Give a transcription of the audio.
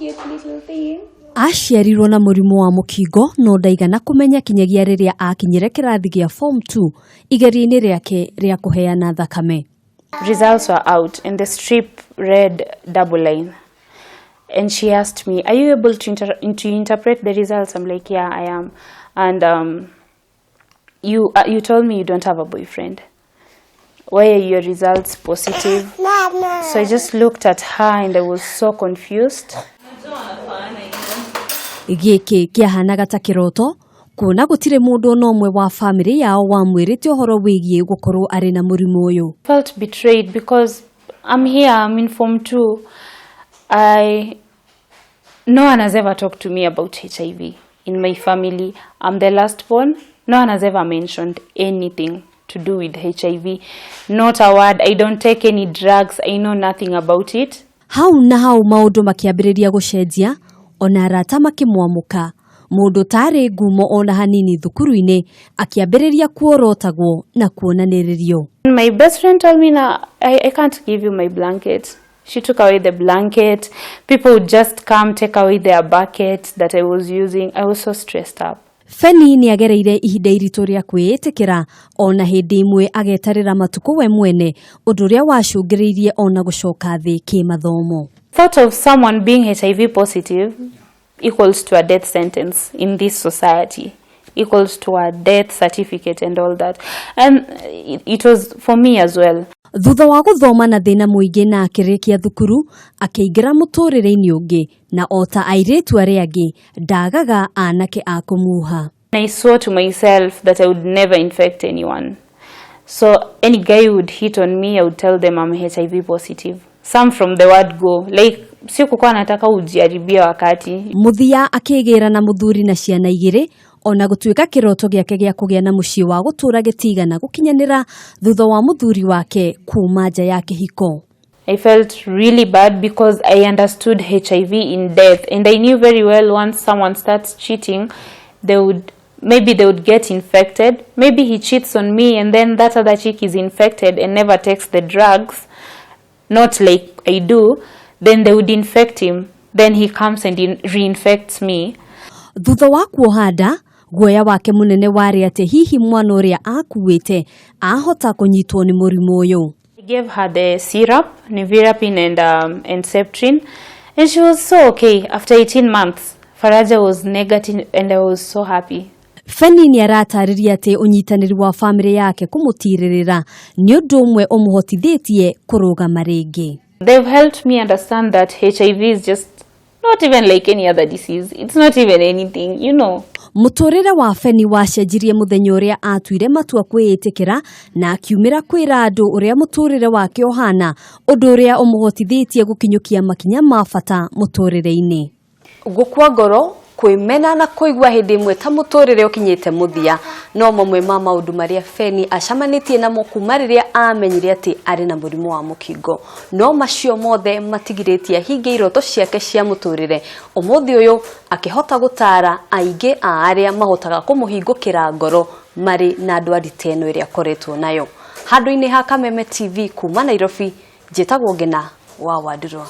Cute little thing. Aciarirwo na mũrimũ wa mũkingo no ndaigana kũmenya kinyagia rĩrĩa akinyire kĩrathi gĩa form 2 igerio-inĩ rĩake rĩa kũheana thakame. Results were out and the strip read double line. And she asked me, "Are you able to interpret the results?" I'm like, "Yeah, I am." And you told me you don't have a boyfriend. Why are your results positive?" So I just looked at her and I was so confused. Gĩkĩ kĩahanaga ta kĩroto kuona gũtirĩ mũndũ ona ũmwe wa bamĩrĩ yao wamwĩrĩte ũhoro wĩgiĩ gũkorwo arĩ na mũrimũ ũyũ. Felt betrayed because I'm here, I'm in Form 2. I no one has ever talked to me about HIV in my family. I'm the last born. No one has ever mentioned anything to do with HIV. Not a word. I don't take any drugs. I know nothing about it. Hau na hau maũndũ makĩambĩrĩria gũcenjia, ona arata makĩmwamũka. Mũndũ tarĩ ngumo ona hanini thukuru-inĩ akĩambĩrĩria kuorotagwo na kuonanĩrĩrio. My best friend told me, "Now I can't give you my blanket." She took away the blanket. People would just come take away their bucket that I was using. I was so stressed up. Feni nĩ agereire ihinda iritũ rĩa kwĩĩtĩkĩra, ona hĩndĩ ĩmwe agetarĩra matukũ we mwene, ũndũ ũrĩa wacũngĩrĩirie ona gũcoka thĩ kĩmathomo. Thought of someone being HIV positive equals to a death sentence in this society, equals to a death certificate and all that. And it was for me as well. Thutha wa gũthoma na thĩna mũingĩ na akĩrĩkia thukuru, akĩingĩra mũtũrĩre-inĩ ũngĩ, na ota airĩtu arĩa angĩ ndagaga anake a kũmuha. I swore to myself that I would never infect anyone. So any guy who would hit on me, I would tell them I'm HIV positive. Some from the word go. Like, sio kukuwa nataka ujiharibia wakati. Mũthia akĩgĩra na mũthuri na ciana igĩrĩ, ona gũtuĩka kĩroto gĩake gĩa kũgĩa na mũciĩ wa gũtũũra gĩtigana gũkinyanĩra thutha wa mũthuri wake kuma nja ya kĩhiko. I felt really bad because I understood HIV in death, and I knew very well once someone starts cheating, they would maybe they would get infected. Maybe he cheats on me and then that other chick is infected and never takes the drugs, not like I do, then they would infect him. Then he comes and reinfects me. Thutha wa kuoha nda, guoya wake mũnene warĩ atĩ hihi mwana ũrĩa akuĩte ahota kũnyitwo nĩ mũrimũ ũyũ. I gave her the syrup, Nevirapine and Septrin, and she was so okay. After 18 months, Faraja was negative and I was so happy. Feni nĩ aratarĩria atĩ ũnyitanĩri wa bamĩrĩ yake kũmũtirĩrĩra nĩ ũndũ ũmwe ũmũhotithĩtie kũrũgama rĩngĩ. They've helped me understand that HIV is just not even like any other disease. It's not even anything. Mũtũrĩre wa Feni wacenjirie mũthenya ũrĩa atuire matua kwĩĩtĩkĩra na akiumĩra kwĩra andũ ũrĩa mũtũrĩre wake ũhana, ũndũ ũrĩa ũmũhotithĩtie gũkinyũkia makinya ma bata mũtũrĩre-inĩ. Gũkua ngoro, kwĩmena na kũigua hĩndĩ ĩmwe ta mũtũrĩre ũkinyĩte mũthia no mamwe ma maũndũ marĩa Feni acemanĩtie namo kuma rĩrĩa amenyire atĩ arĩ na mũrimũ wa mũkingo. No macio mothe matigirĩtie ahingie iroto ciake cia mũtũrĩre. Ũmũthĩ ũyũ akĩhota gũtara aingĩ a arĩa mahotaga kũmũhingũkĩra ngoro marĩ na ndwari ta ĩno ĩrĩa akoretwo nayo. Handũ-inĩ ha Kameme TV kuma Nairobi, njĩtagwo Ngena wa Wandurwa.